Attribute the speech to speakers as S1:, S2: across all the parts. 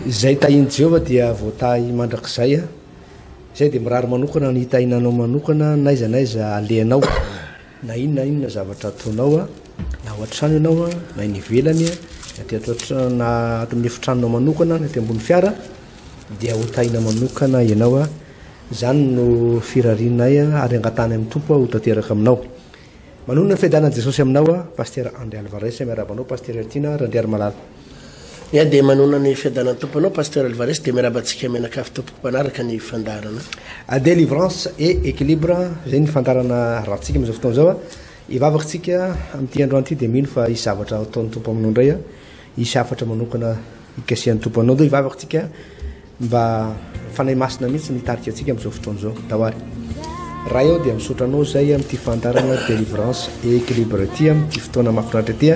S1: Izay tahin'i Jehovah dia voatahy mandrakizay. Izay dia mirary manokana ny hitahiana anao manokana n'aiza n'aiza alehanao, na inona na inona zavatra ataonao, na ao an-trano ianao, na eny ivelany, na aty ato na ato amin'ny efitranonao manokana, na aty ambony fiara, dia ho tahiana manokana ianao. Izany no firarianay ary angatahana amin'ny Tompo ho tanteraka aminao. Manonona ny fiadanan'i Jesosy aminao aho, Pasitera André Alvarez, miarahaba anao Pasitera Tiana Randriarimalala.
S2: Ya dia manonona ny fiadanan'ny Tompo anao Pasteur Alvarez dia miarahaba antsika mianakavy tompoko mpanaraka ny fandaharana.
S1: Délivrance et équilibre, izay ny fandaharana ratsika amin'izao fotoana izao. Hivavaka isika amin'ity androany ity dia mino fa hisy zavatra ataon'ny Tompo aminao indray, hisy hafatra manokana hikasihan'ny Tompo anao. Ndao hivavaka isika. Mba Fanahy Masina mihitsy no hitarika antsika amin'izao fotoana izao. Ndao ary. Ray aho dia misaotra anao izay amin'ity fandaharana Délivrance et Équilibre ity amin'ity fotoana mahafinaritra ity.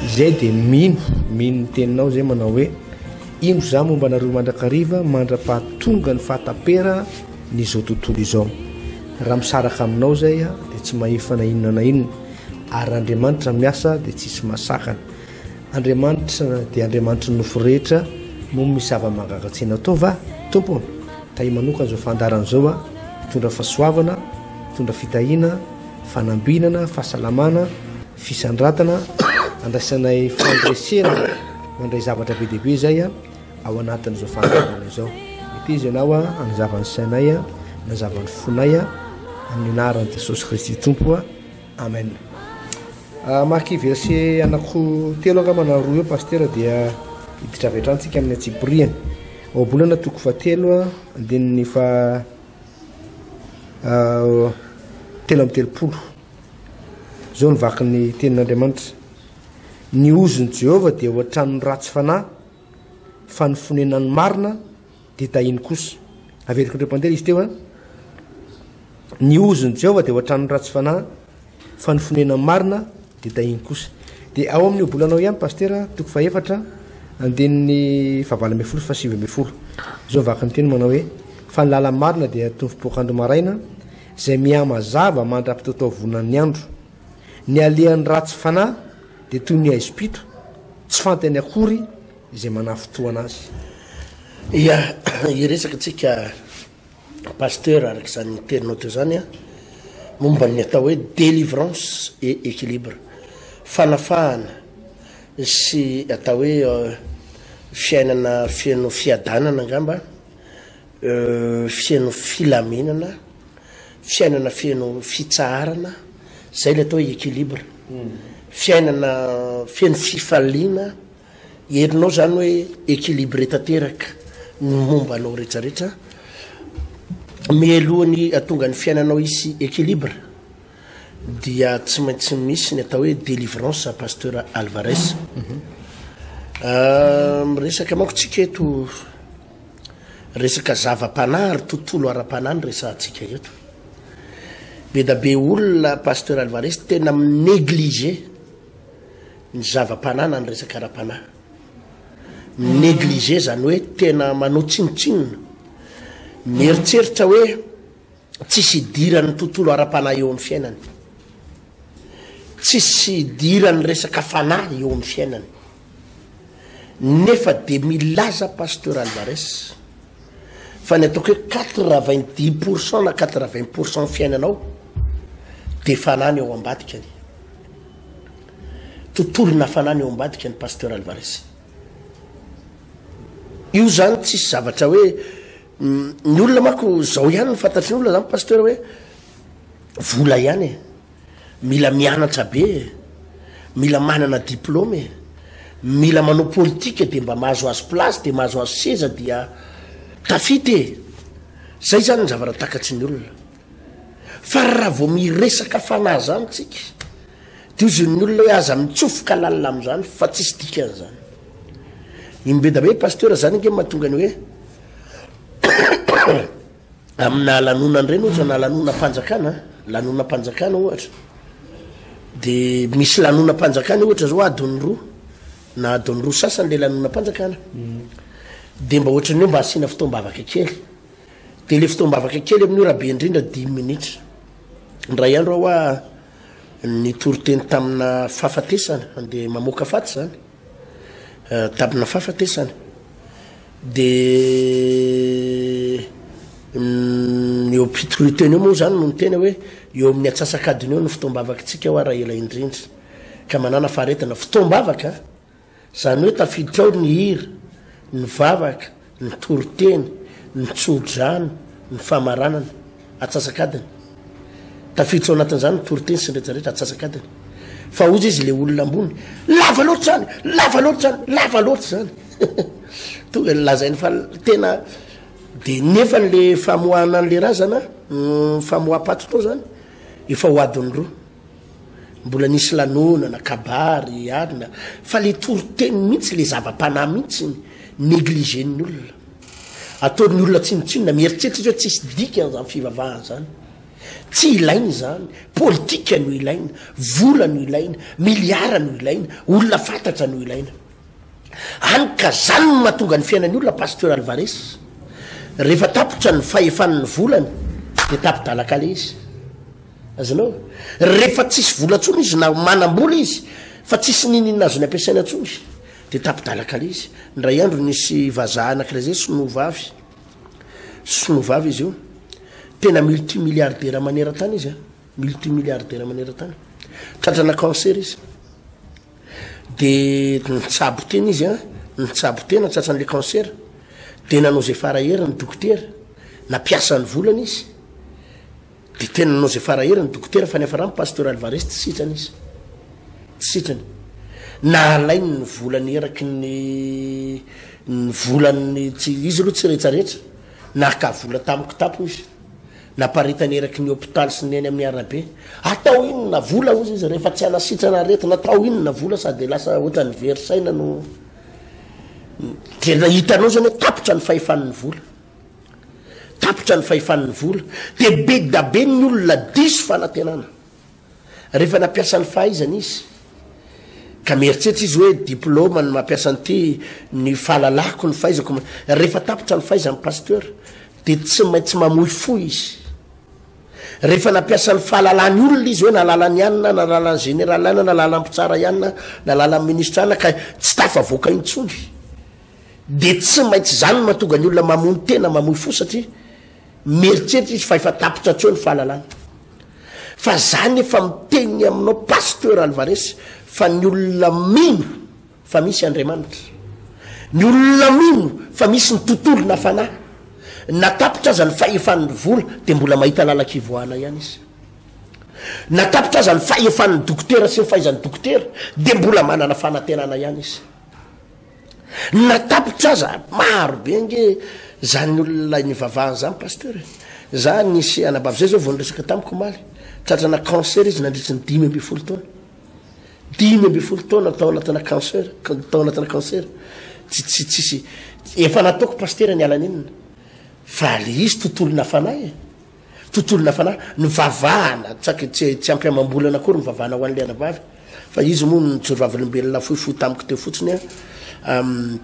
S1: Izay dia mino, mino ny teninao izay manao hoe indro izaho momba anareo mandrakariva mandra-pahatonga ny fahatapera ny izao tontolo izao. Raha misaraka aminao izay dia tsy mahefa na inona na inona. Ary raha Andriamanitra miasa dia tsisy mahasakana. Andriamanitra dia Andriamanitry ny nofo rehetra, moa misy zava-mahagaga tsy hainao atao va? Tompo ô, tahio manokana izao fandaharana izao a, hitondra fahasoavana, hitondra fitahiana, fanambinana, fahasalamana, fisandratana, andraisanay fandresena, mandray zavatra be dia be izay a, ao anatin'izao fandaharana izao. Meteza Ianao a, hanazava ny sainay a, hanazava ny fonay a, amin'ny anaran'i Jesosy Kristy Tompo a. Amen. Hamaky verset anako telo angamba na roa eo Pasitera dia hiditra avy hatrany tsika amin'ny antsipiriany. Ohabolana toko fahatelo andininy fa 33. Izao ny vakin'ny tenin'Andriamanitra. Ny ozon'i Jehovah dia ho an-tranon'ny ratsy fanahy, fa ny fonenan'ny marina dia tahiny kosa. Averiko indray mpandeha izy teo a. Ny ozon'i Jehovah dia ho an-tranon'ny ratsy fanahy, fa ny fonenan'ny marina dia tahiny kosa. Dia ao amin'ny ohabolanao ihany, Pasitera, toko fahefatra, andininy faha-18 sy faha-19. Izao vaky ny teny manao hoe, Fa ny làlan'ny marina dia toy ny fipoak'andro maraina, izay mihamazava mandra-pitotoavonan'ny andro. Ny alehan'ny ratsy fanahy dia toy ny haizim-pito, tsy fantany akory izay manafintohana azy.
S2: Ia, hiresaka tsika Pasteur araka izany teninao teo izany an, momba ny atao hoe délivrance et équilibre, fanafahana sy atao hoe fiainana feno fiadanana angamba, feno filaminana, fiainana feno fitsaharana, zay le atao hoe équilibre, fiainana feno fifaliana, Herinao zany hoe équilibré tanteraka ny momba anao retraretra mialohan'ny atonga ny fiainanao hisy équilibre dia tsy maintsy misy ny atao hoe délivrance pasteur Alvarez. Miresaka manko tsika eto resaka zava-panahy ary tontolo ara-panahy ny resahantsika eto. Be da be olona pasteur Alvarez tena mi-négliger ny zava-panahy na ny resaka ara-panahy. Mi-négliger zany hoe tena manao tsinontsinona. Mieritreritra hoe tsisy idiran'ny tontolo ara-panahy eo amin'ny fiainany. Tsisy idiran'ny resaka fanahy eo amin'ny fiainany. Nefa dia milaza Pasteur Alvarez fa ny ataoko hoe 90 pour cent na 80 pour cent fiainanao dia fanahy ny ao ambadikany. Tontolona fanahy ny ao ambadika ny Pasteur Alvarez. Io zany tsisy zavatra hoe ny olona manko zao ihany ny fantatry ny olona zany Pasteur hoe vola ihany e. Mila mianatra be e. Mila manana diplôme e. Mila manao politika dia mba mahazoazo place dia mahazoazo seza dia tafita e. Zay zany ny zavatra takatry ny olona. Fa raha vao miresaka fanahy zany tsika de ozy ny olona hoe aza mitsofoka lalina am'zany fa tsisy dikany zany. Imbedabe pasteur zany ange mahatonga ny hoe amina lanonana reny ohatra na lanonam-panjakana, lanonam-panjakana ohatra de misy lanonam-panjakana ohatra zao adiny roa na adiny roa sasany le lanonam-panjakana de mba ohatran'ny hoe mba asiana fotoam-bavaka kely. De le fotoam-bavaka kely amin'io raha be indrindra dimy minitra. Indray andro aho hoa nitory teny tamina fahafatesana, andeha mamoaka faty zany, tamina fahafatesana. De ny eo am-pitoriteny eo moa zany no niteny hoe eo amin'ny atsasak'adiny eo no fotoam-bavakitsika hoa raha ela indrindra. Ka manàna faharetana. Fotoam-bavaka Izany hoe tafiditra ao ny hira, ny vavaka, ny toriteny, ny tso-drano, ny famaranana. Atsasak'adiny. Tafiditra ao anatin'izany ny toriteny sy ny rehetra rehetra, atsasak'adiny. Fa hozy izy le olona ambony, lava loatra izany, lava loatra izany, lava loatra izany. Tonga ny lazainy fa tena de nefa le famoahana an'le razana, famoaham-paty tao zany, efa ho adiny roa. Mbola nisy lanonana, kabary, alina, fa le toriteny mihitsy, le zava-panahy mihitsy negliger-n'ny olona. Ataon'ny olona tsinontsinona, mieritreritra izy hoe tsisy dikany izany fivavahana izany. Tsy ilaina izany, politika no ilaina, vola no ilaina, miliara no ilaina, olona fantatra no ilaina. Any ka zany no mahatonga ny fiainan'ny olona Pasteur Alvarez. Rehefa tapitra ny fahefan'ny volany dia tapi-dalak'ala izy. Azonao? Rehefa tsisy vola tsony izy na manam-bola izy fa tsisy niniana azony ampiasaina tsony de tapi-dalaka le izy. Indray andro nisy vazaha anakiray zay sinoa vavy, sinoa vavy izy io, tena multimilliardaire maneran-tany izy a, multimilliardaire maneran-tany. Tratrana cancer izy. De nitsabo tena izy a, nitsabo tena tratran'le cancer, de nanao ze fara heriny dokotera, nampiasa ny volany izy. Dia tena nanao izay fara heriny ny dokotera fa niafarany Pasteur Alvarez tsy sitrana izy. Tsy sitrana. Nalainy ny volany eraky ny ny volany tsy izy aloha tsy retsaretsa. Naka vola tamin'ny kitapo izy. Naparitany eraky ny hopitaly sy ny eny amin'ny arabe. Atao inona vola hozy izy rehefa tsy hanasitrana aretina atao inona vola sady lasa ohatran'ny very saina no tena hitanao zany hoe tapitra ny fahefan'ny vola. Tapitra ny fahefan'ny vola dia be da be ny olona diso fanantenana. Rehefa nampiasa ny fahaizany izy, ka mieritreritra izy hoe diplôma ny mampiasa an'ity, ny fahalalako, ny fahaizako, rehefa tapitra ny fahaizany pasteur dia tsy maintsy mamoy fo izy. Rehefa nampiasa ny fahalalany olona izy hoe nahalala ny anona, nahalala ny général anona, nahalala ny mpitsara anona, nahalala ny ministra anona ka tsy tafavoaka intsony. Dia tsy maintsy izany no mahatonga ny olona mamono tena, mamoy fo satria mieritreritra izy fa efa tapitra hatreo ny fahalalana. Fa za nefa miteny aminao Pasteur Alvarez fa ny olona mino fa misy Andriamanitra, ny olona mino fa misy ny tontolona fanahy, na tapitra aza ny fahefan'ny vola dia mbola mahita lalan-kivoahana ihany izy. Na tapitra aza ny fahefan'ny dokotera sy ny fahaizan'ny dokotera dia mbola manana fanantenana ihany izy. Na tapitra aza, maro be ange zany olona nivavahana zany pasteur e. Za nisy anabavy zay zao vao niresaka tamiko omaly, tratrana cancer izy nandritry ny 15 taona. 15 taona tao anatina cancer, tao anatina cancer. Tsy, tsy, tsisy, efa nataoko pasteur ny alaninona. Fa le izy tontolona fanahy e. Tontolona fanahy, nivavahana, tsaky tsy tsy ampy amam-bolana akory nivavahana ho an'ilay anabavy, fa izy moa nijoro vavolombelona fohifohy tamiko teo fotsiny an,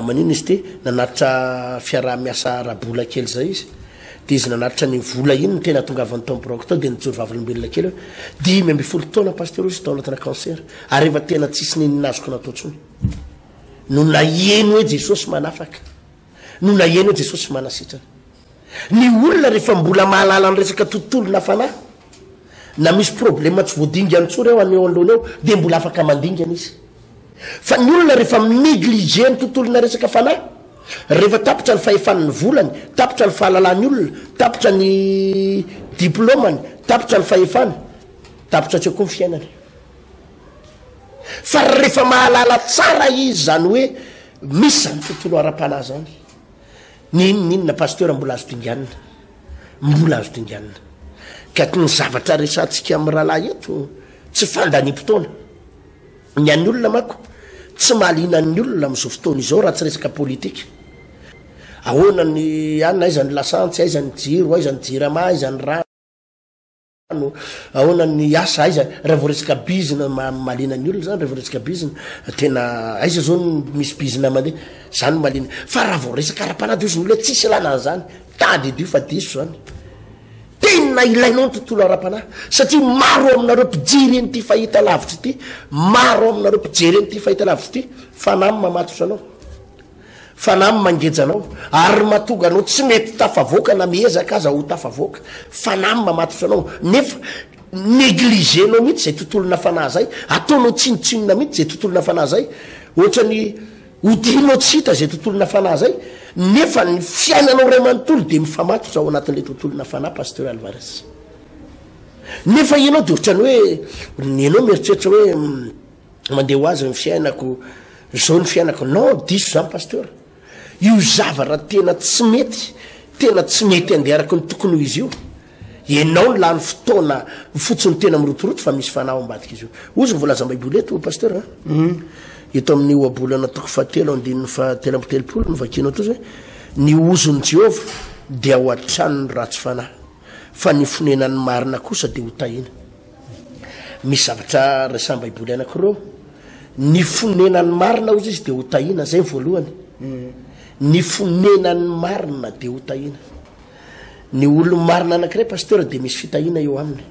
S2: maninona izy ity, nanatitra fiaraha-miasa ara-bola kely zay izy, de izy nanatitra an'iny vola iny no tena tongavany tao am-biraoko tao, de nijoro vavolombelona kely hoe 15 taona pasteur izy tao anatina cancer, ary efa tena tsisy n'inona azoko natao intsony, no naheno hoe Jesosy manafaka. no naheno hoe Jesosy manasitrana. Ny olona rehefa mbola mahalala ny resaka tontolo na fanahy, na misy problema tsy voadingany intsony eo eo anoloana eo, dia mbola afaka mandingana izy. Fa ny olona rehefa mi-negliger ny tontolona resaka fanahy, rehefa tapitra ny fahefan'ny volany, tapitra ny fahalalan'ny olona, tapitra ny diplômany, tapitra ny fahefany, tapitra hatreo koa ny fiainany. Fa rehefa mahalala tsara izy izany hoe misy izany tontolo ara-panahy izany, n'inon'inona pasteur mbola azo dinganina, mbola azo dinganina. Ka ny zavatra resahantsika amin'ny rahalahy eto tsy fandaniam-potoana. Ny an'ny olona manko tsy mahaliana ny olona amin'izao fotoana izao raha tsy resaka politika. Ahoana ny any, aiza ny lasantsy, aiza ny jiro, aiza ny jirama, aiza ny rano. No ahoana ny asa aiza raha vao resaka bizina malina ny olona zany raha vao resaka bizina tena aiza zao no misy bizina mandeha zany malina fa raha vao resaka ara-panahy de ozy ny olona tsisy ilana an'izany tadidio fa diso zany tena ilainao ny tontolo ara-panahy satria maro aminareo mpijery an'ity fahita lavitra ity maro aminareo mpijery an'ity fahita lavitra ity fanahy mamatotra anao. Fanahy mangeja anao ary mahatonga anao tsy mety tafavoaka na miezaka aza ho tafavoaka. Fanahy mamatotra anao nefa negliger-nao mihitsy izay tontolona fanahy izay, ataonao tsinontsinona mihitsy izay tontolona fanahy izay, ohatran'ny odianao tsy hita izay tontolona fanahy izay, nefa ny fiainanao iray manontolo dia mifamatotra ao anatin'ilay tontolona fanahy Pasteur Alvarez. Nefa ianao dia ohatran'ny hoe ianao mieritreritra hoe mandeha ho azy ny fiainako, zao ny fiainako, non diso zany pasteur, io zavatra tena tsy mety, tena tsy mety andeha araka ny tokony ho izy io, ianao no lany fotoana fotsiny tena mirotoroto fa misy fanahy ao ambadika izy io. Ozy ny voalazam-baiboly eto pasteur a, eto amin'ny ohabolana toko fahatelo andininy fahatelo amby telopolo no vakianao toa zay, ny ozon'i Jehovah dia ao an-tranon'ny ratsy fanahy, fa ny fonenan'ny marina kosa dia ho tahiana. Misy zavatra resahan-baiboly anankiroa. Ny fonenan'ny marina hozy izy dia ho tahiana, zay ny voalohany. Ny fonenan'ny marina dia ho tahiana. Ny olo-marina anankiray pasteur dia misy fitahiana eo aminy.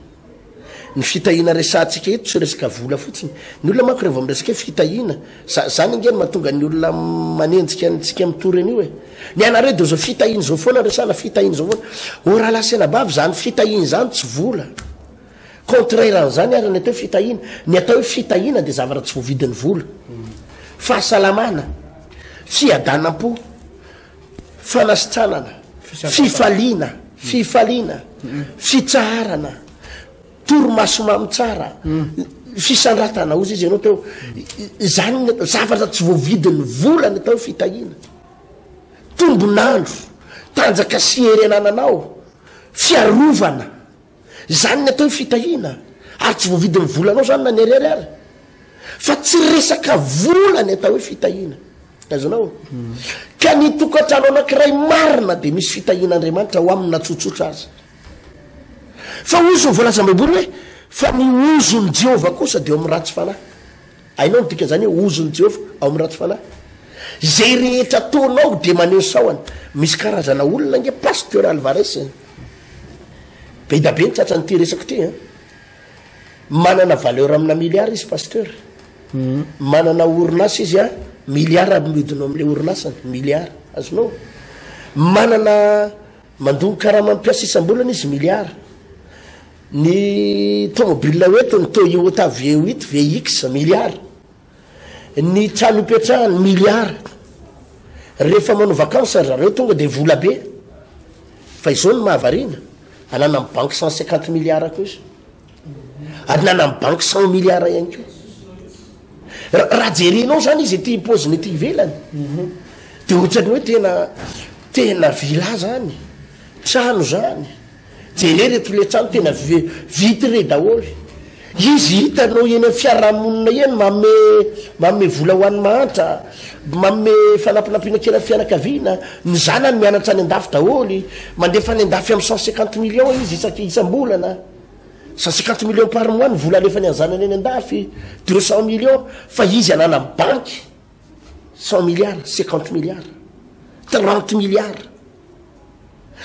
S2: Ny fitahiana resahantsika eto tsy resaka vola fotsiny. Ny olona manko rehefa miresaka hoe fitahiana, za, zany ange no mahatonga ny olona manenjika antsika mitory an'io e. Ny anareo dia zao fitahiana zao foana resahana, fitahiana zao foana. O rahalahy sy anabavy, zany fitahiana zany tsy vola. Contraire an'izany ary ny atao hoe fitahiana. Ny atao hoe fitahiana dia zavatra tsy voavidin'ny vola. Fahasalamana, fiadanam-po, fanasitranana, fifaliana, fifaliana, fitsaharana, torimaso mamy tsara, fisandratana, hozy izy ianao teo. Izany ny atao, zavatra tsy voavidin'ny vola ny atao hoe fitahiana. Tombon'andro, tanjaka sy hery anananao, fiarovana. Izany ny atao hoe fitahiana, ary tsy voavidin'ny volanao izany na ny ariary ary. Fa tsy resaka vola ny atao hoe fitahiana. Azonao? Ka ny tokantrano anankiray marina dia misy fitahian'Andriamanitra ao aminy na tsotsotra aza. Fa hozy ny voalazan'ny Baiboly hoe fa ny ozon'i Jehovah kosa dia eo amin'ny ratsy fanahy. Hainao ny dikan'izany hoe ozon'i Jehovah ao amin'ny ratsy fanahy? Izay rehetra ataonao dia maneho sahona. Misy karazana olona ange Pasteur Alvarez. Be da be ny tratran'ity resako ity an. Manana valeur amina milliard izy pasteur. Manana orinasa izy an, milliard amidiny ao amin'ilay orinasany, milliard. Azonao? Manana mandoa ny karaman'ny mpiasa isam-bolana izy, milliard. Ny tomobile hoentiny, Toyota V8, VX, milliard. Ny trano ipetrahany, milliard. Rehefa manao vacances ry zareo tonga dia vola be. Fa izao no mahavariana, ananan'ny banky 150 milliards koa izy. Ary nanan'ny banky 100 milliards ihany koa. Raha jerenao zany izy ety paoziny ety ivelany, dia ohatran'ny hoe tena tena villa zany, trano zany. Jereo reto le trano tena vitre daholo. Izy hitanao eny amin'ny fiarahamonina eny manome manome vola ho an'ny mahantra, manome fanampinampiana kely amin'ny fianakaviana, ny zanany mianatra any an-dafy daholo, mandefa any an-dafy amin'ny 150 millions izy isaky isam-bolana. 150 millions par mois ny vola alefany an'ny zanany any an-dafy, 200 millions fa izy ananan'ny banky 100 milliards, 50 milliards, 30 milliards.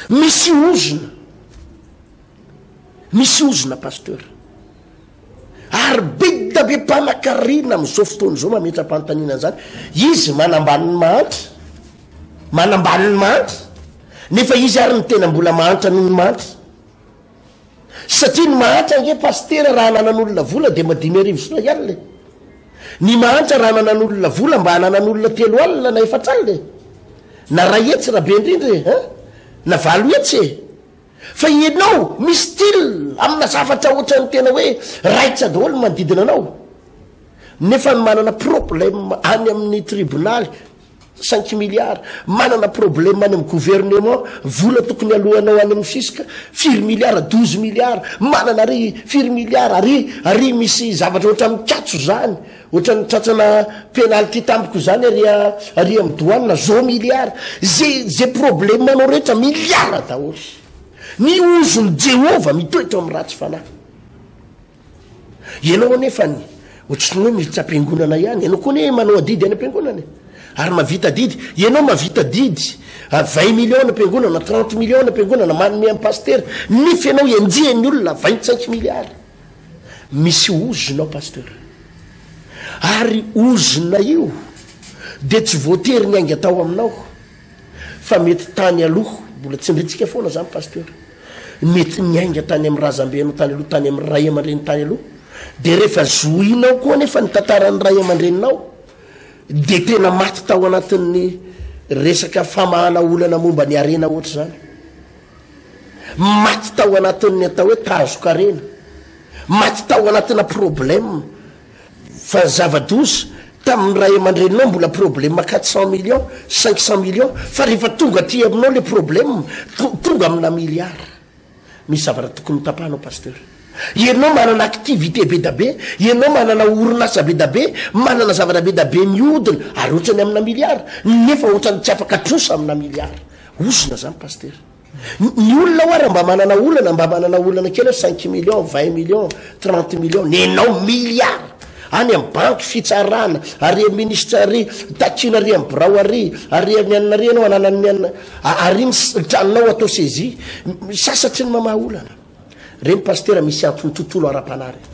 S2: Misy ozona. Misy ozona pasteur. Ary be da be mpanakarena amin'izao fotoana izao mametra-panontaniana an'izany. Izy manambany ny mahantra. Manambany ny mahantra. Nefa izy ary ny tena mbola mahantra noho ny mahantra. Satria ny mahantra ange pasitera raha ananan'olona vola dia mba 5000 sy iray alina e. Ny mahantra raha ananan'olona vola mba ananan'olona 30 na 40 e. Na 100 raha be indrindra e, hein? Na 800 e. Fa ianao misy style amina zavatra ohatran'ny tena hoe raitra daholo ny manodidina anao. Nefa ny manana problème any amin'ny tribonaly Cinq milliards, manana problème any amin'ny gouvernement, vola tokony alohanao any amin'ny fisc, firy milliards, 12 milliards, manana ary firy milliards, ary ary misy zavatra ohatran'ny mikatso zany, ohatran'ny tratrana penalty tampoka zany ary ary amin'ny douane, zao milliards, ze ze problème anao rehetra milliards daholo. Ny ozon'i Jehovah mitoetra ao amin'ny ratsy fanahy. Ianao anefany ohatry ny hoe miditra am-piangonana ihany, ianao koa anie manao adidy any am-piangonana e, ary mahavita adidy, ianao mahavita adidy 20 millions any am-piangonana, 30 millions any am-piangonana, manome an'i pasitera, nefa ianao enjehin'ny olona 25 milliards. Misy ozona ao pasteur. Ary ozona io. dia tsy voatery niainga tao aminao fa mety tany aloha, mbola tsindrintsika foana zany Pasteur, mety niainga tany amin'ny razambenao tany aloha, tany amin'ny ray aman-dreny tany aloha, dia rehefa zohinao koa anefa ny tantaran'ny ray aman-dreninao dia tena maty tao anatin'ny resaka famahana olana momba ny harena ohatr'izany. Maty tao anatin'ny atao hoe tazokarena. Maty tao anatina problème. Fa ny zava-doza, tamin'ny ray aman-dreninao mbola problème 400 millions, 500 millions, fa rehefa tonga aty aminao le problème, tonga amina milliard. Misy zavatra tokony ho tapahanao Pasteur. Ianao manana activité be da be, ianao manana orinasa be da be, manana zavatra be da be mihodina, ary ohatrany amina milliard, nefa ohatrany tsy afaka trosa amina milliard. Ozona zany Pasteur. Ny olona hoa raha mba manana olana, mba manana olana kely hoe cinq millions, 20 millions, 30 millions, nenao milliard. Any amin'ny banky, fitsarana, ary amin'ny ministra ary, takiana ary amin'ny birao ary, ary amin'ny anona ary ianao ananan'ny anona, ary ny tranonao atao saisie. Sasatry ny mamaha olana. Reny Pasitera misy antony tontolo ara-panahy reny.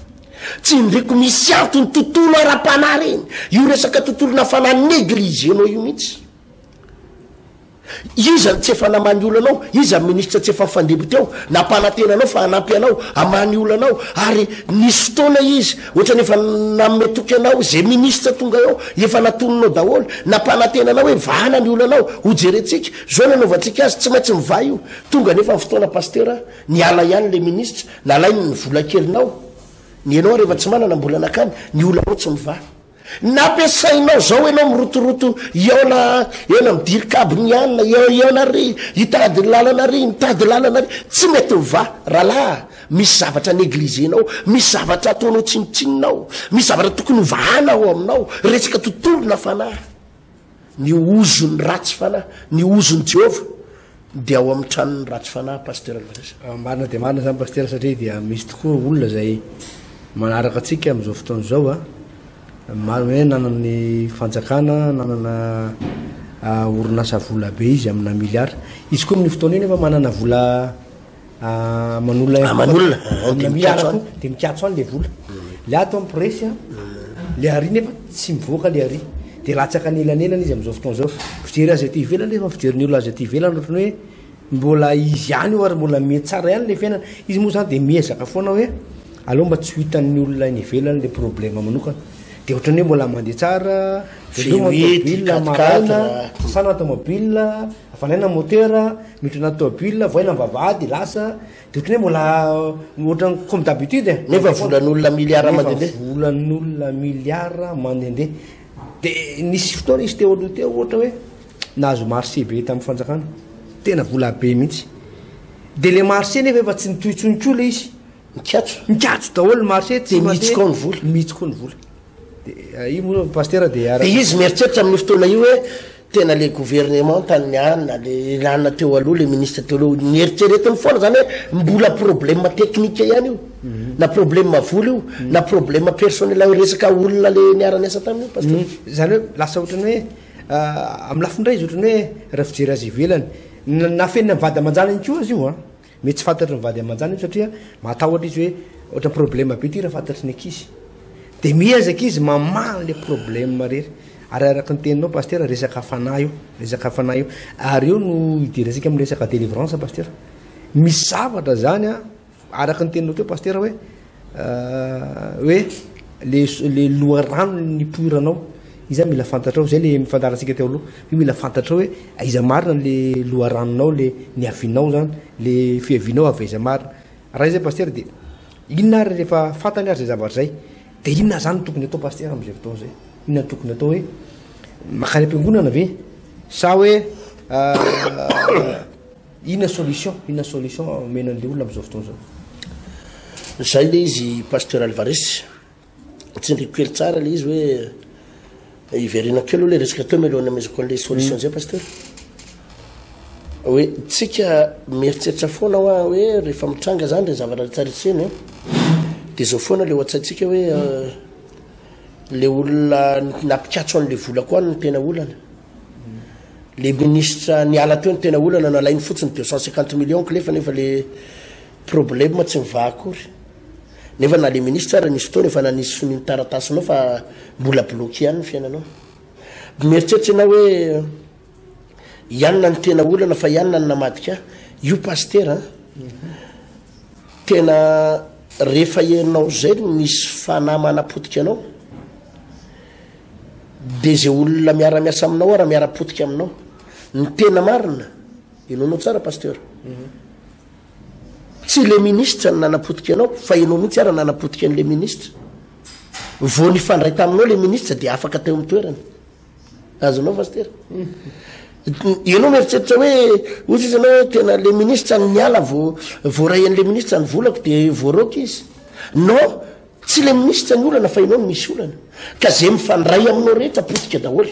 S2: Tsindriko misy antony tontolo ara-panahy reny. Io resaka tontolona fanahy negligé-nao io mihitsy. Iza no tsy efa namaha ny olanao? Iza ny ministra tsy efa nifandimby teo nampanantena anao fa hanampy anao hamaha ny olanao? Ary nisy fotoana izy ohatrany efa nanome toky anao ze ministra tonga eo efa natoninao daholo nampanantena anao hoe vahana ny olanao hojerentsika zao nanaovantsika azy tsy maintsy mivaha io tonga nefa ny fotoana pastera niala ihany le ministra nalainy ny vola kelinao ny enao rehefa tsy manana mbola nakany ny olanao tsy mivaha Nampiasainao zao enao mirotoroto hihaona ena midiry kabony ihany na hihaona ary hitady lalana ary mitady lalana ary tsy mety mivaha rahalahy a! Misy zavatra negligenao, misy zavatra ataonao tsinontsinona ao, misy zavatra tokony hovahana ao aminao, resaka tontolo na fanahy. Ny ozon'ny ratsy fanahy, ny ozon'i Jehovah dia ao amin'ny tranon'ny ratsy fanahy Pasteur Alvarez.
S1: Marina dia marina izany Pasitera satria dia misy tokoa olona izay manaraka antsika amin'izao fotoana izao a, maro hoe nanana ny fanjakana, nanana orinasa vola be izy amina milliard, izy koa amin'io fotoana io nefa manana vola Aman'olona
S2: Aman'olona,
S1: dia mikatso any. Dia mikatso any le vola. Le ato amin'ny presse, le ary nefa tsy mivoaka le ary. Dia latsaka anelanelana izy amin'izao fotoana izao. Fijery azy aty ivelany nefa fijery ny olona azy aty ivelany ohatran'ny hoe mbola izy ihany io ary mbola miha tsara ihany le fiainana. Izy moa izany dia miezaka foana hoe aleo mba tsy ho hitan'ny olona eny ivelany le problème manokana. Dia ohatran'ny hoe mbola mandeha tsara, veloma tomobile maraina, sasana tomobile, Afanaina moteur, miditra anaty tôbile, vohaina ny vavahady, lasa, de ohatran'ny hoe mbola ohatran'ny comme d'habitude e.
S2: Nefa volan'olona milliard mandehandeha.
S1: Nefa volan'olona milliard mandehandeha. De nisy fotoana izy teo aloha teo ohatra hoe nahazo marché be tamin'ny fanjakana, tena vola be mihitsy. De le marché nefa efa tsy nitohy intsony koa le izy.
S2: Mikatso.
S1: Mikatso daholo ny marché,
S2: tsy mandeha. De mihitsy koa ny vola.
S1: Mihitsy koa ny vola. De io moa pasitera de
S2: ara. De izy mieritreritra amin'io fotoana io hoe tena le gouvernement tany anona, le anona teo aloha, le ministre teo aloha, nieritreretiny foana zany hoe mbola problème technique ihany io, na problème vola io, na problème personnel resaka olona le niara-niasa taminy io pasteur.
S1: Zany hoe lasa ohatran'ny hoe amin'ny lafiny iray izy ohatran'ny hoe raha fijery azy ivelany, nafenina amin'ny vady aman-janany koa azy io an. Mety tsy fantatry ny vady aman-janany io satria matahotra izy hoe ohatran'ny problème be ity raha fantatry ny ankizy. Dia miezaka izy mamaha an'ilay problème irery. Ary araka ny teninao Pasitera, resaka fanahy io, resaka fanahy io. Ary eo no idirantsika amin'ny resaka délivrance Pasitera. Misy zavatra zany an, araka ny teninao teo Pasitera hoe hoe le le loharano nipoiranao, io zany mila fantatrao, zay le nifandaharantsika teo aloha, io mila fantatrao hoe aiza marina le loharanonao, le niavianao zany, le fiavianao avy aiza marina. Raha izay Pasitera de inona ary rehefa fantany ary zay zavatra zay, de inona zany no tokony atao Pasitera am'zay fotoana zay? Inona no tokony atao hoe makany am-piangonana ve sa hoe Inona solution, inona solution omena an'le olona am'zao fotoana zao?
S2: Zay le izy Pasteur Alvarez, tsindriko kely tsara le izy hoe hiverenako kely aloha le resaka teo mialohan'ny hamezako an'le solution zay Pasteur. Hoe tsika mieritreritra foana hoa hoe rehefa mitranga zany le zavatra rehetra iny de zao foana le ao an-tsaintsika hoe le olona nampikatso an'le vola koa any no tena olana. Le ministre niala teo no tena olana nalainy fotsiny 250 millions klefa nefa le problème tsy mivaha akory. Nefa na le ministre ary nisy fotoana efa nanisy sonia ny taratasinao fa mbola bloqué ihany ny fiainanao. Mieritreritra ianao hoe ianona ny tena olana fa ianona ny namadika ahy. Io pasitera an, tena rehefa ianao zay no misy fanahy manapotika anao, de ze olona miara-miasa aminao ara miara-potika aminao. Ny tena marina, henoinao tsara pasteur, tsy le ministra no nanapotika anao fa ianao mihitsy ara nanapotika an'le ministra. Vao nifandray taminao le ministra de afaka teo amin'ny toerany. Azonao pasitera? Ianao mieritreritra hoe ozy izy ianao hoe tena le ministra no niala vao voaray an'le ministra ny volako de voaroaka izy. Non, tsy le ministra ny olana fa ianao no misy olana. Ka ze mifandray aminao rehetra potika daholo.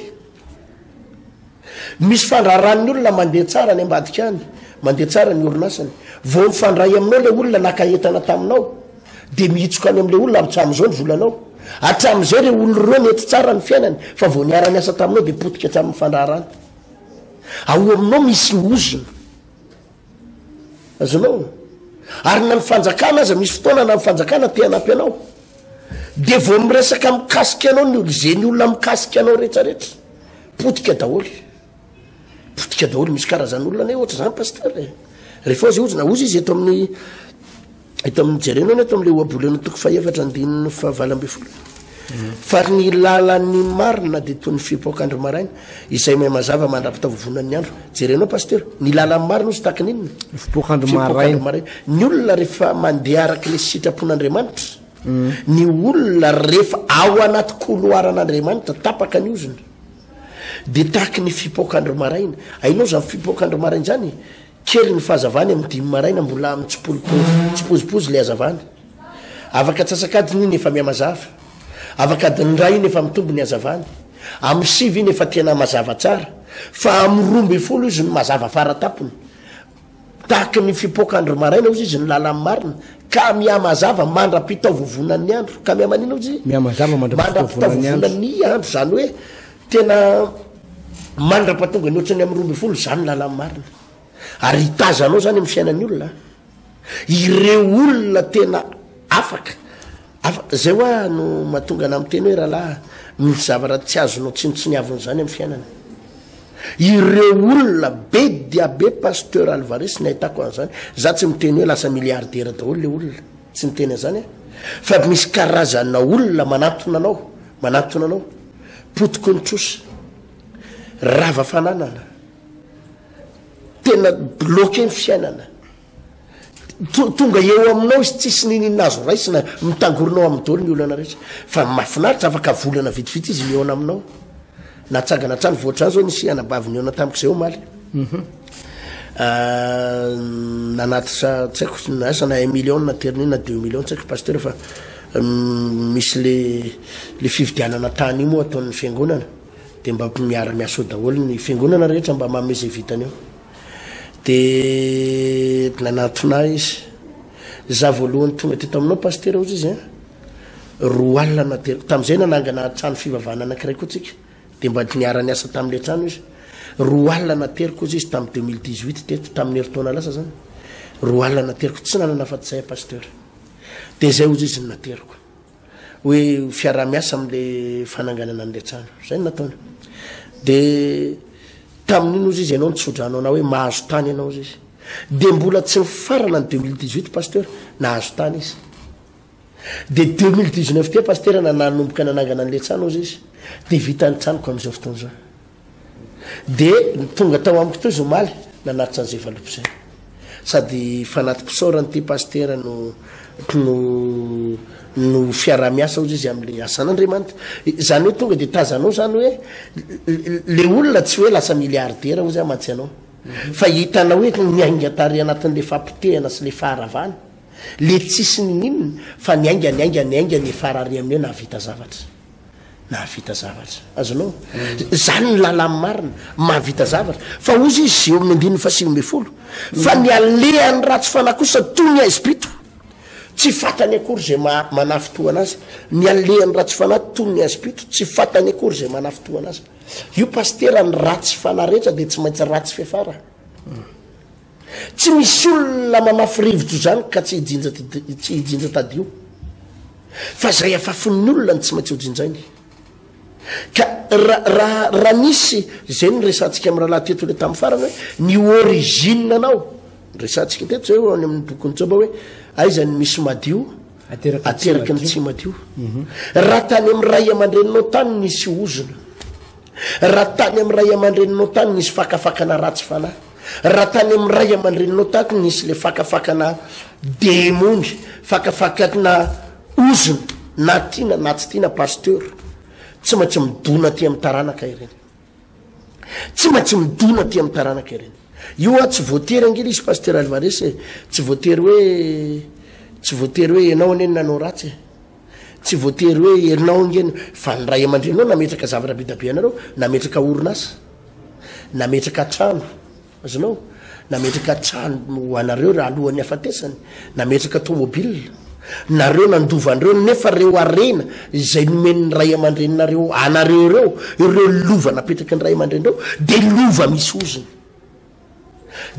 S2: Misy fandraharan'ny olona mandeha tsara any ambadika any, mandeha tsara ny orinasany. Vao mifandray aminao le olona naka entana taminao, de mihitsoka any am'le olona hatramin'izao ny volanao. Hatramin'izay ireo olona ireo nety tsara ny fiainany, fa vao niara-niasa taminao de potika hatramin'ny fandraharana. Ao aminao misy ozona. Azonao? Ary na ny fanjakana aza misy fotoana na ny fanjakana te hanampy anao. De vao miresaka mikasika anao ny olo, ze ny olona mikasika anao rehetrarehetra, potika daholo. Potika daholo, misy karazan'olona anie ohatra zany pasteur e. Rehefa ozy ozona, ozy izy eto amin'ny Eto amin'ny jerena ny eto amin'ilay ohabolana toko fahefatra andininy fahavalo ambin'ny folo. Fa ny lalan'ny marina dia toy ny fipoak'andro maraina, izay miha mazava mandra-pitavovonan'ny andro. Jerenao pasteur, ny lalan'ny marina ozy tahaka ny inona?
S1: Ny fipoak'andro maraina.
S2: maraina. Ny olona rehefa mandeha araka ilay sitrapon'Andriamanitra, ny olona rehefa ao anaty couloir-an'Andriamanitra, tapaka ny ozona, dia tahaka ny fipoak'andro maraina. Hainao izany fipoak'andro maraina izany? Kely ny fahazavany amin'ny dimy maraina mbola mitsipozipozy ilay hazavana. Afaka antsasak'adiny iny efa mihamazava. Afaka adiny iray iny efa mitombo ny hazavany. Amin'ny sivy iny efa tena mazava tsara. Fa amin'ny 12 izy no mazava faratampony. Tahaky ny fipoak'andro maraina hozy izy ny lalan'ny marina ka mihamazava mandra-pitaovovonan'ny andro. Ka mihamanina hozy izy?
S1: Mihamazava
S2: mandra-pitaovovonan'ny andro. Izany hoe tena Mandra-pahatonga ny ohatran'ny amin'ny 12 izany ny lalàn'ny marina. Ary hitaza anao izany amin'ny fiainan'ny olona. Ireo olona tena afaka, afaka, izay hoa no mahatonga anah miteny hoe rahalahy, misy zavatra tsy azonao tsinontsiniavina izany amin'ny fiainana. Ireo olona be dia be Pasteur Alvarez ny ahitako an'izany. Za tsy miteny hoe lasa milliardaire daholo le olona. Tsy miteny an'izany aho. Fa misy karazana olona manantona anao, manantona anao. Potiky ny trosa, rava fananana, tena bloqué ny fiainana. Tonga eo aminao izy tsisy niniana azo raisina, mitangorona ao aminy daholo ny olana rehetra. Fa mahafinaritra afaka volana vitsivitsy izy mihaona aminao. Natsangana hatrany voatrano zao nisy anabavy nihaona tamiko zay omaly. Mhm. Ah, nanatitra tsy haiko na asa na un million na teriny na deux millions tsy haiko pasteur fa Misy le le fividianana tany io moa ataon'ny fiangonana de mba miara miasa eo daholo ny fiangonana rehetra mba manome zay vitany eo. De nanantona ahy izy, za voalohany tonga teto aminao pasitera hozy izy an, 20 nateriko, tam'zay nanangana trano fivavahana anakiray koa tsika de mba niara niasa tam'le trano izy, 20 nateriko hozy izy tam 2018 teto, tamin'ny herintaona lasa zany, 20 nateriko, tsy nanana afa-tsy zay aho pasitera. Dia izay hozy izy no nateriko. Hoe fiaraha-miasa amin'ilay fananganana an'ilay trano. Izay no nataony. Dia tamin'iny hozy izy ianao nitsodrano anao hoe mahazo tany ianao hozy izy. Dia mbola tsy nifarana ny 2018 pasteur, nahazo tany izy. Dia 2019 teo pasteur na nanomboka nanangana an'ilay trano hozy izy. Dia vita ny tranoko amin'izao fotoana izao. Dia tonga tao amiko teo izy omaly nanatitra an'izay valopy izay. Sady fanati-pisaorana ity pasitera no no no fiaraha-miasa hozy izy amin'ilay asan'Andriamanitra. Izany hoe tonga dia tazanao izany hoe le olona tsy hoe lasa milliardaire hozy aho mantsy anao. Fa hitanao hoe niainga tary anatin'ilay fahapotehana sy ilay faharavana. Le tsisy ninininona fa niainga niainga niainga niafara ary amin'ny hoe nahavita zavatra. Nahavita zavatra. Azonao? Zany ny lalàny marina, mahavita zavatra. Fa hozy izy eo amin'ny andininy faha 19, fa ny alehan'ny ratsy fanahy kosa toy ny haizim-pito, tsy fantany akory izay manafintohana azy. Ny alehan'ny ratsy fanahy toy ny haizim-pito, tsy fantany akory izay manafintohana azy. Io pasitera, ny ratsy fanahy rehetra dia tsy maintsy ratsy fiafara. Tsy misy olona mamafy rivotra izany ka tsy hijinja tsy hijinja tadio. Fa izay afafin'ny olona no tsy maintsy ho jinjainy. Ka ra, raha, raha nisy, zay no resahantsika amin'ny rahalahy teto le tamin'ny farany hoe, ny origine anao, resahantsika teto zay any amin'ny bokin'i Joba hoe, aiza ny misy madio, ateraky ny tsy madio. Mhm. Raha tany amin'ny ray aman-dreninao tany nisy ozona, raha tany amin'ny ray aman-dreninao tany nisy fakafakana ratsy fanahy, raha tany amin'ny ray aman-dreninao tany nisy le fakafakana demony, fakafakana Ozona, na tiana na tsy tiana Pasteur, tsy maintsy midona aty amin'ny taranaka ireny. Tsy maintsy midona aty amin'ny taranaka ireny. Io a tsy voatery ange izy Pasteur Alvarez e, tsy voatery hoe tsy voatery hoe ianao anie no nanao ratsy e. Tsy voatery hoe ianao ange no, fa ny ray aman-dreninao nametraka zavatra be dia be anareo, nametraka orinasa, nametraka trano. Azonao? Nametraka trano ho anareo raha alohan'ny hafatesany, nametraka tomobile, nareo nandova an'ireo nefa reo harena izay nomen'ny ray aman-dreninareo anareo ireo, ireo lova napetraky ny ray aman-dreny ireo dia lova misy ozona.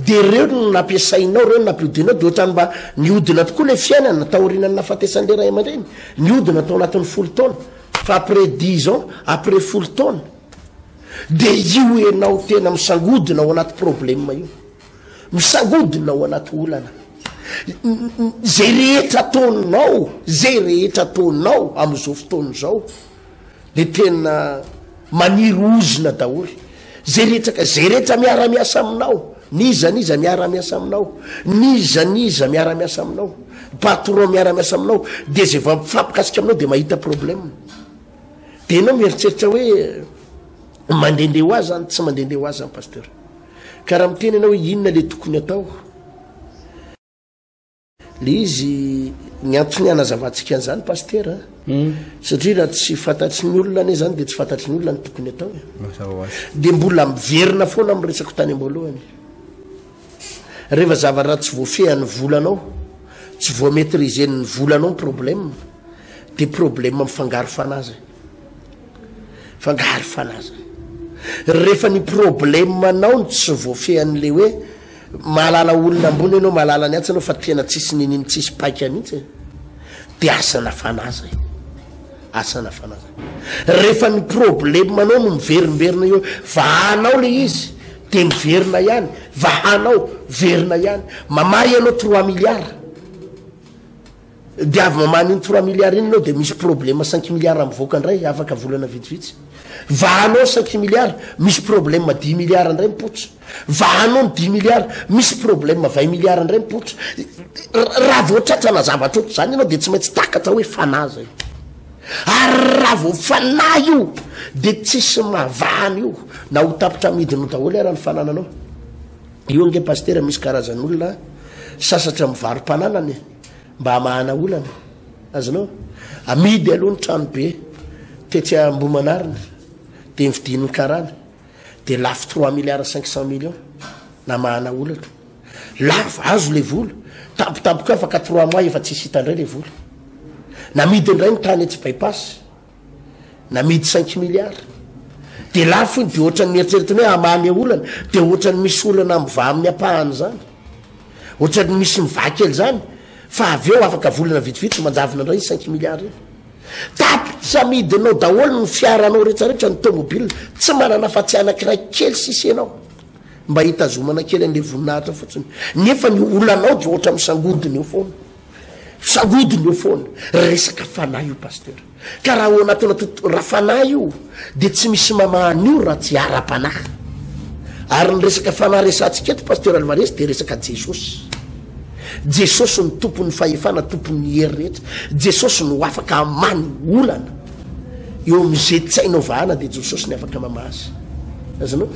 S2: Dia ireo no nampiasainao, ireo no nampiodinao, dia ohatran'ny mba niodina tokoa ilay fiainana taorian'ny nahafatesan'ilay ray aman-dreny, niodina tao anatin'ny folo taona, fa après dix ans, après folo taona, De io enao tena misangodina ao anaty problème io. Misangodina ao anaty olana. Zay rehetra ataonao, zay rehetra ataonao am'izao fotoana izao de tena maniry ozona daholo. Zay rehetra ka, zay rehetra miara-miasa aminao, n'iza n'iza miara-miasa aminao, n'iza n'iza miara-miasa aminao, patron miara-miasa aminao, de zay vao mifampikasika aminao de mahita problème. De enao mieritreritra hoe mandehandeha ho azy zany, tsy mandehandeha ho azy zany pasteur. Ka raha miteny ianao hoe inona le tokony atao, le izy ny antony hanazavantsika an'izany pasteur a, hmm. satria raha tsy fantatry ny olona anie zany de tsy fantatry ny olona ny tokony atao e. De mbola miverina foana amin'ny resako tany am-boalohany. Rehefa zavatra tsy voafehan'ny volanao, tsy voa-maitriser-n'ny volanao ny problème, de problème mifangaro fanahy zay. Mifangaro fanahy zay. Rehefa ny problème anao no tsy voafehan'le hoe mahalala olona ambony ianao, mahalala ny atsy ianao fa tena tsisy ninino tsisy paika mihitsy e, de asana fanahy zay. Asana fanahy zay. Rehefa ny problème anao no miverimberina eo, vahanao le izy de miverina ihany, vahanao, verina ihany. Mamaha ianao trois milliards. De avy mamaha an'iny trois milliards iny ianao de misy problème cinq milliards mivoaka indray afaka volana vitsivitsy. Vahanao cinq milliards, misy problème dix milliards indray mipoitra. Vahanao ny dix milliards, misy problème vingt milliards indray mipoitra. Raha vao tratrana zavatra ohatr'izany ianao de tsy maintsy takatra hoe fanahy zay. Ary raha vao fanahy io de tsisy mahavaha an'io na ho tapitra amidinao daholo ara ny fanananao. Io ange pasitera misy karazan'olona sasatra mivaro-pananana e. Mba hamahana olana. Azonao? Amidy aloha ny trano be tetsy Ambohimanarina, dia novidian'ny karana, dia lafo trois milliards cinq cent millions namahana olana. Lafo, azo le vola. Tampotampoka eo afaka trois mois efa tsisy hita indray le vola. Namidy indray ny tany etsy Bypass. Namidy cinq milliards. Dia lafo iny, dia ohatran'ny nieritreretina hoe hamaha le olana, dia ohatran'ny misy olana mivaha amin'ny ampahany izany. Ohatran'ny misy mivaha kely izany, fa avy eo afaka volana vitsivitsy manjavona indray iny cinq milliards iny. Tapitra amidinao daholo ny fiaranao rehetrarehetra, ny tomobile, tsy manana afa-tsy anankiray kely sisa ianao mba hitazomana kely an'ilay voninahitra fotsiny. Nefa ny olanao dia ohatra misangodina eo foana. Misangodina eo foana. Resaka fanahy io Pasteur. Ka raha ao anatina tontolo, raha fanahy io, dia tsy misy mamaha an'io raha tsy ara-panahy. Ary ny resaka fanahy resahantsika eto Pasteur Alvarez dia resaka Jesosy. Jesosy no tompon'ny fahefana, tompon'ny hery rehetra. Jesosy no afaka hamaha ny olana. Eo amin'izay tsy hainao vahana dia Jesosy ny afaka mamaha azy. Azonao?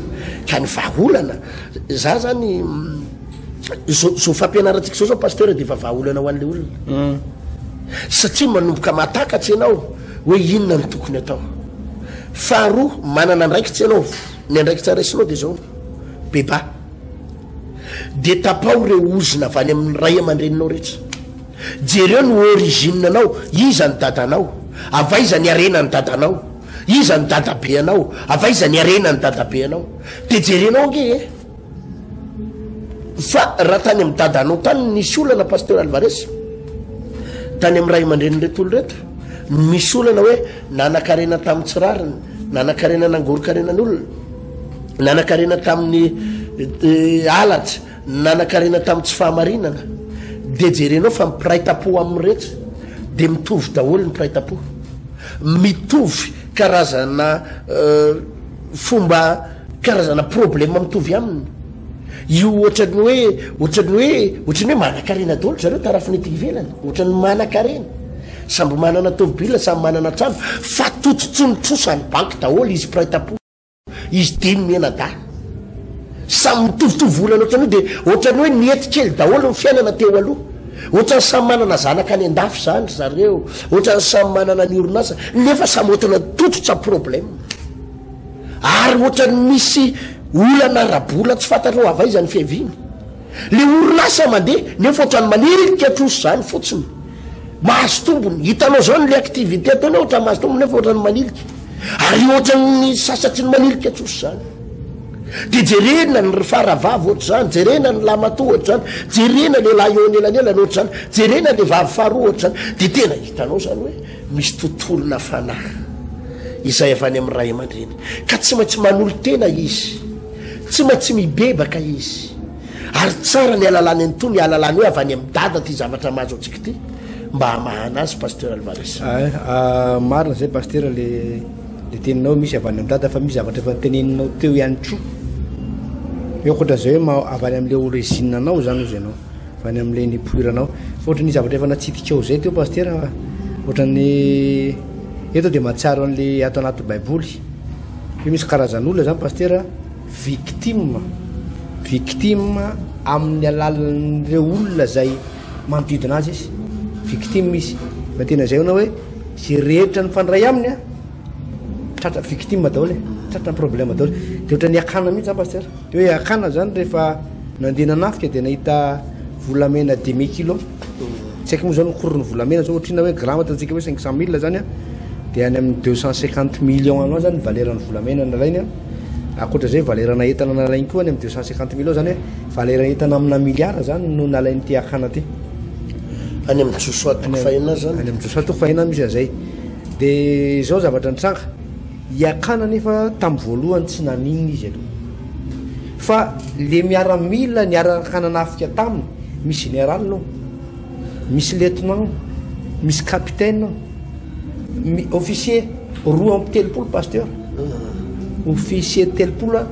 S2: Ka ny vahaolana, za zany zao zao fampianarantsika zao zao pasteur dia efa vahaolana ho an'le olona. Mm. Satria manomboka mahatakatra ianao hoe inona no tokony atao. Faharoa, manana andraikitra ianao. Ny andraikitra raisinao dia zao, beba. Dia tapao ireo ozona avy any amin'ny ray aman-dreninao rehetra. Jereo ny origine anao, iza ny dadanao, avy aiza ny harenan'ny dadanao, iza ny dadabeanao, avy aiza ny harenan'ny dadabeanao. Dia jerenao ange e! Fa raha tany amin'ny dadanao tany no nisy olana Pasteur Alvarez, tany amin'ny ray aman-drenin'ireto olona ireto, no misy olana hoe nanan-karena tamin'ny tsy rariny, Nanan-karena nangoron-karena ny olona, nanan-karena tamin'ny halatra, nanan-karena tamin'ny tsy fahamarinana. Dia jerenao fa ny mpiray tampo aminy rehetra dia mitovy daholo ny mpiray tampo. Mitovy karazana fomba, karazana problème mitovy aminy. Io ohatran'ny hoe, ohatran'ny hoe, ohatran'ny hoe manan-karena daholo zareo tarafina ety ivelany, ohatran'ny manan-karena. Samby manana tômôbila, samy manana trano, fa tototry ny trosa any banky daholo izy mpiray tampo, izy dimy mianadahy. Samy mitovitovy olana ohatran'io dia ohatran'ny hoe nety kely daholo ny fiainana teo aloha. Ohatran'ny samy manana zanaka any an-dafy izany ry zareo, ohatran'ny samy manana ny orinasa, nefa samy ohatrana tototra problème. Ary ohatran'ny misy olana ara-bola tsy fantatrao avy aiza ny fiaviany. Le orinasa mandeha nefa ohatran'ny manilika trosa izany fotsiny. Mahazo tombony. Hitanao zao ny le activité ataony ohatran'ny mahazo tombony nefa ohatran'ny manilika. Ary ohatran'ny sasatry ny manilika trosa izany. De jerena ny faravavy ohatr'izany, jerena ny lamatoa ohatr'izany, jerena le lahy eo anelanelany ohatr'izany, jerena le vavy faharoa ohatr'izany. De tena hitanao zany hoe misy tontolona fanahy izay avy any amin'ny ray aman-dreny. Ka tsy maintsy manolo-tena izy. Tsy maintsy mibebaka izy. Ary tsara ny alalany an'itony alalany hoe avy any amin'i dada ity zavatra mahazo antsika ity mba hamahana azy Pasteur Alvarez.
S1: Ah, marina zay Pasteur le le teninao misy avy any amin'i dada fa misy zavatra efa noteneninao teo ihany koa. Hoe ankoatran'izay hoe ma- avy any amin'le origine anao zany ozy ianao, avy any amin'le nipoiranao. Fa ohatran'ny zavatra efa natsidikao zay teo Pasteur ohatran'ny eto dia mahatsiaro an'le ato anaty baiboly hoe misy karazan'olona zany Pasteur Victime, victime amin'ny alalan'ireo olona izay manodidina azy izy, victime izy, fa tena izay hono hoe izay rehetra nifandray aminy an, tratra victime daholo e, tratra problème daholo, de ohatran'ny Akana mihitsy zany pasteur, de hoe Akana zany rehefa nandeha nanafika de nahita volamena demi kilo, tsy haiko moa zany ny cours ny volamena zao ohatr'inona hoe gramme ataontsika hoe 500 mille zany an, de any amin'ny 250 millions any ho any zany ny valeur ny volamena nalainy an. Ankoatra izay, valeur-na entana nalainy koa any amin'ny 250 millions, izany hoe valeur entana amina milliard izany no nalain'ity Akana ity.
S2: Any amin'ny Josoa toko fahenina izany.
S1: Any amin'ny Josoa toko fahenina misy an'izay. Dia izao zavatra nitranga, i Akana nefa tamin'ny voalohany tsy naninona izy aloha. Fa le miaramila niaraka nanafika taminy, misy général ao, misy lieutenant, misy capitaine ao, officier 32 pasteur, officier 30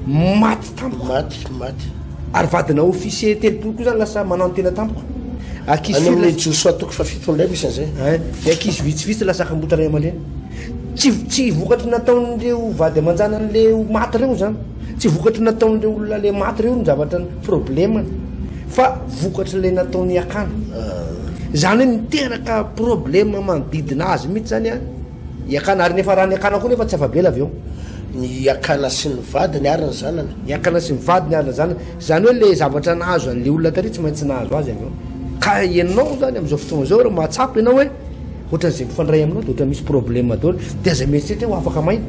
S1: maty tampoka.
S2: Maty, maty.
S1: Ary vadina officier 30 koa zany lasa manantena tampoka.
S2: Ankizy Any amin'ny Josoa toko fahafito indray misy an'izay.
S1: Hein, ny ankizy vitsivitsy lasa kamboty ray aman-dreny. Tsy, tsy vokatry nataon'ireo vady aman-janany le maty reo zany. Tsy vokatry nataon'ireo olona le maty reo ny zavatra ny problème-ny. Fa vokatry le nataon'i Akana. Zany hoe niteraka problème manodidina azy mihitsy zany an. I Akana, ary nefa raha ny Akana koa nefa tsy afa-bela avy eo.
S2: Ny Akana sy ny vadiny ary ny zanany.
S1: Ny Akana sy ny vadiny ary ny zanany. Izany hoe le zavatra nahazo an'le olona tary tsy maintsy nahazo azy avy eo. Ka ianao zany amin'izao fotoana izao raha mahatsapa ianao hoe ohatran'izay mifandray aminao dia ohatran'ny misy problème daholo, dia aza mieritreritra hoe ho afaka maina.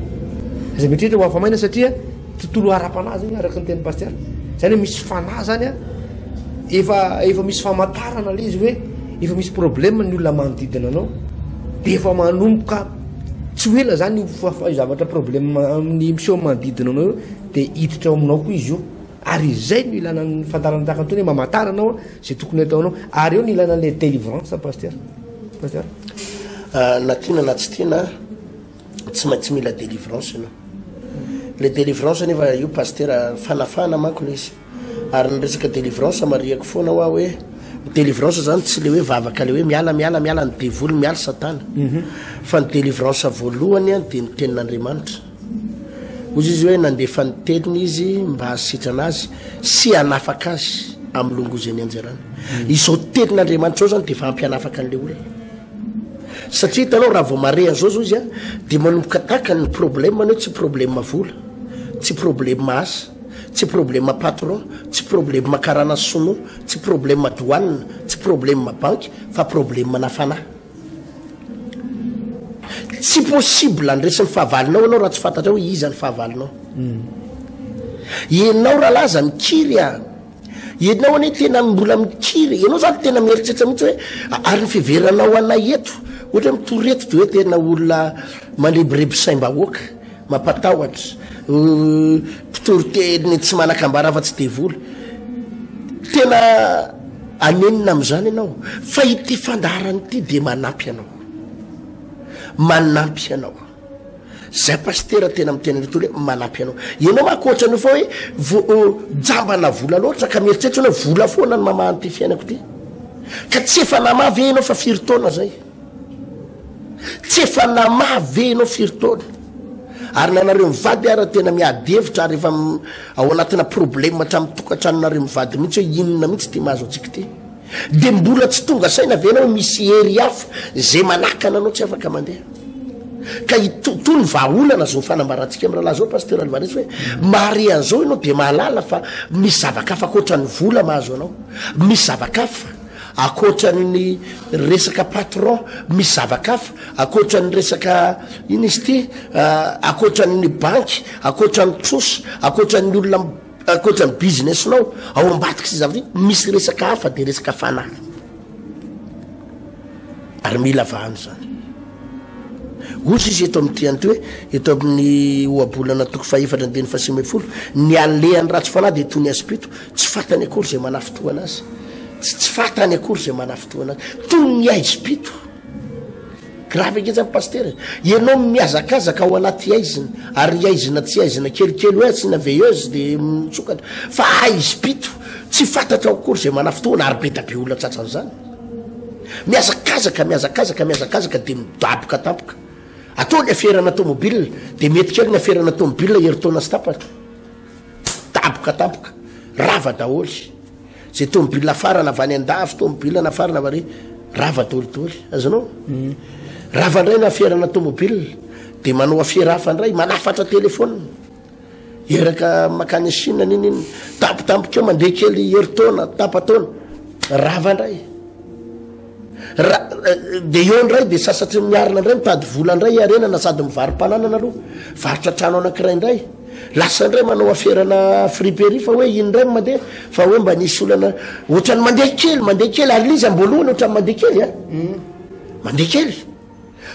S1: Aza mieritreritra ho afa-maina satria tontolo ara-panahy zany araka ny tenin'i Pasitera. Zany hoe misy fanahy zany an, efa efa misy famantarana le izy hoe efa misy problème ny olona manodidina anao de efa manomboka tsy ho ela zany io zavatra problème amin'ny miseho manodidina anao io de hiditra ao aminao koa izy io ary izay no ilana ny fantarana tahaka an'itony hoe mamantar anao zay tokony ataonao ary eo ny ilana le délivrance pasteur pasteur
S2: ah, na tiana na tsy tiana tsy maintsy mila délivrance ianao le délivrance nefa io pasteur fanafahana manko le izy Ary ny resaka délivrance marihako foana hoa hoe ny délivrance zany tsy le hoe vavaka le hoe miala miala miala ny devoly miala satana fa ny délivrance voalohany an de ny tenin'Andriamanitra hozy izy hoe nandefa ny teniny izy mba hasitrana azy sy hanafaka azy amin'ny longozy ny anjerana izao tenin'Andriamanitra zao zany de efa ampy hanafaka an'le olona satria hitanao raha vao mare an'izao zao izy an de manomboka takany ny problème ny hoe tsy problème vola tsy problème asa Tsy problème patron, tsy problème karana sinoa, tsy problème douane, tsy problème banky fa problème na fanahy. Tsy possible handresy ny fahavalonao ianao raha tsy fantatrao hoe iza ny fahavalonao. Ianao rahalahy aza mikiry a! Ianao anie tena mbola mikiry, ianao zany tena mieritreritra mihitsy hoe ary ny fiheveranao anay eto, ohatra hoe mitory eto de hoe tena olona mandrebireby saim-bahoaka. Mampatahotra. Mpitory teny tsy manan-kambara afa-tsy devoly. Tena anenina amin'izany ianao. Fa ity fandaharana ity dia manampy anao. Manampy anao. Zay pasitera tena miteny an'ito hoe manampy anao. Ianao manko ohatran'io fa hoe vo- jambana vola loatra ka mieritreritra ianao hoe vola foana no mamaha an'ity fiainako ity. Ka tsy efa namaha ve ianao fa firy taona zay? Tsy efa namaha ve ianao firy taona? Ary na nareo mivady ara tena miady hevitra ary efa ao anatina problème hatramin'ny tokantranonareo mivady mihitsy hoe inona mihitsy ity mahazo antsika ity. Dia mbola tsy tonga saina ve ianao hoe misy hery hafa izay manakana anao tsy afaka mandeha? Ka ito ny vahaolana zao fanambarantsika amin'ny rahalahy zao Pasteur Alvarez hoe mahare an'izao ianao dia mahalala fa misy zava-kafa ankoatra ny vola mahazo anao. Misy zava-kafa ankoatra ny resaka patron, misy zava-kafa ankoatra ny resaka inona izy ity, ankoatra ny banky, ankoatra ny trosa, ankoatra ny olona ankoatra ny business-nao, ao ambadik'izay zavatra io misy resaka hafa dia resaka fanahy. Ary mila vahana izany. Hozy izy eto amin'ity an'ity hoe, eto amin'ny ohabolana toko fahefatra andininy faha-19, ny alehan'ny ratsy fanahy dia toy ny hazom-pito, tsy fantany akory izay manafintohana azy. Tsy tsy fantany akory izay manafintohana azy. Toy ny haizim-pito. Grave ange zany pasitera e. Ianao mihazakazaka ao anaty haizina, ary haizina tsy haizina kelikely hoe asiana veilleuse dia misokatra, fa haizim-pito, tsy fantatrao akory izay manafintohana ary be da be olona tratran'izany. Mihazakazaka, mihazakazaka, mihazakazaka dia midaboka tampoka. Atao ny aferana tomobile, dia mety kely ny aferana tomobile herintaona sy tapany. Daboka tampoka, rava daholo. Zay tomobile nafarana avy any andafy, tomobile nafarana avy ary, rava daholo. Azonao? Mm. Rava indray ny aferana tomobile, dia manao afera hafa indray, manafatra telefona. Eraka makany Chine nini nini, tampotampoka eo mandeha kely herintaona, tapa-taona, rava indray. Ra, dia eo indray dia sasatry ny miarina indray mitady vola indray hiarenana sady mivaro-pananana aloha, varotra trano anankiray indray. Lasa indray manao aferana friperie fa hoe iny indray no mandeha fa hoe mba nisy olana ohatran'ny mandeha kely mandeha kely ary ilay izy am-boalohany ohatran'ny mandeha kely a mm. mandeha kely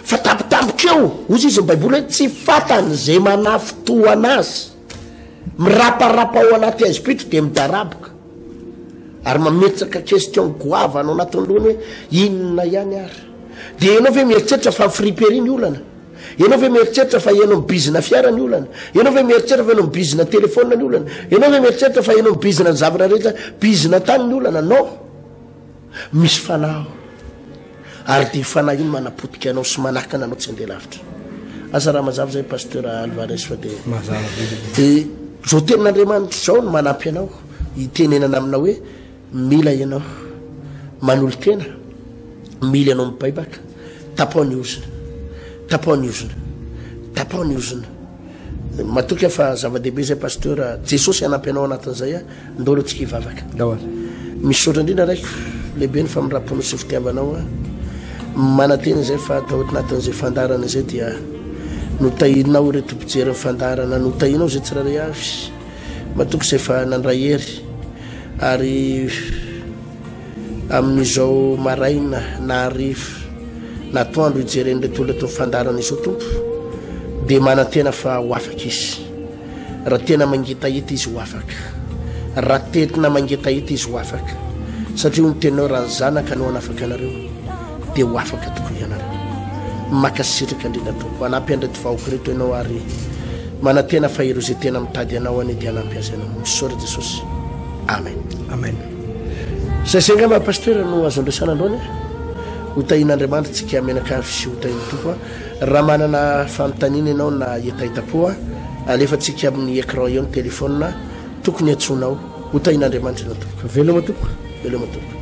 S2: fa tampotampoka eo hozy izy ny baiboly hoe tsy fantany izay manafintohana azy miraparapa ao anaty haizim-pito dia midaraboka ary mametraka question goavana ao anatin'ny lohany hoe inona ihany ary dia ianao ve mieritreritra fa friperie ny olana Ianao ve mieritreritra fa ianao mibizina fiara ny olana? Ianao ve mieritreritra fa ianao mibizina telephone ny olana? Ianao ve mieritreritra fa ianao mibizina ny zavatra rehetra bizina tany ny olana? Non. Misy fanahy ao. Ary dia io fanahy io no manapotika anao sy manakana anao tsy handeha lavitra. Asa raha mazava izay Pasteur Alvarez fa dia
S1: Mazava be.
S2: Dia izao tenin'Andriamanitra izao no manampy anao hitenenana aminao hoe Mila ianao manolo-tena, mila ianao mibaibaka, tapao ny ozona, tapao ny ozona, tapao ny ozona. Matoky aho fa zava-dehibe izay Pasteur, Jesosy hanampy anao anatin'izay a, ndao aloha tsika hivavaka.
S1: Ndao ary.
S2: Misaotra indrindra Raiko, lehibe ny famindram-ponao sy fitiavanao a. Manantena izay fa tao anatin'izay fandaharana izay dia notahinao ireto mpijery ny fandaharana, notahinao izay tsirairay avy. Matoky izay fa nandray hery ary amin'izao maraina na hariva na atoandro hijeren'ireto olona eto fandaharana izao Tompo dia manantena fa ho afaka izy. Raha tena mangetaheta izy ho afaka. Raha tena mangetaheta izy ho afaka. Satria hoy ny teninao raha ny zanaka no hanafaka anareo dia ho afaka tokoa ianareo. Makasitraka indrindra Tompo. Hanampy an'ireto vahoaka ireto ianao ary Manantena fa ireo izay tena mitady Anao anie dia hanampy azy Ianao. Misaotra Jesosy. Amen.
S1: Amen.
S2: Zay zay angamba Pasteur no azo andresana androany a. Ho tahian'Andriamanitra tsika mianakavy sy ho tahian'ny Tompo a. Raha manana fanontaniana ianao na hetaheta-po a, alefantsika amin'ny écran eo ny téléphone tokony antsoinao. Ho tahian'Andriamanitra ianao tompoko.
S1: Veloma tompoko.
S2: Veloma tompoko.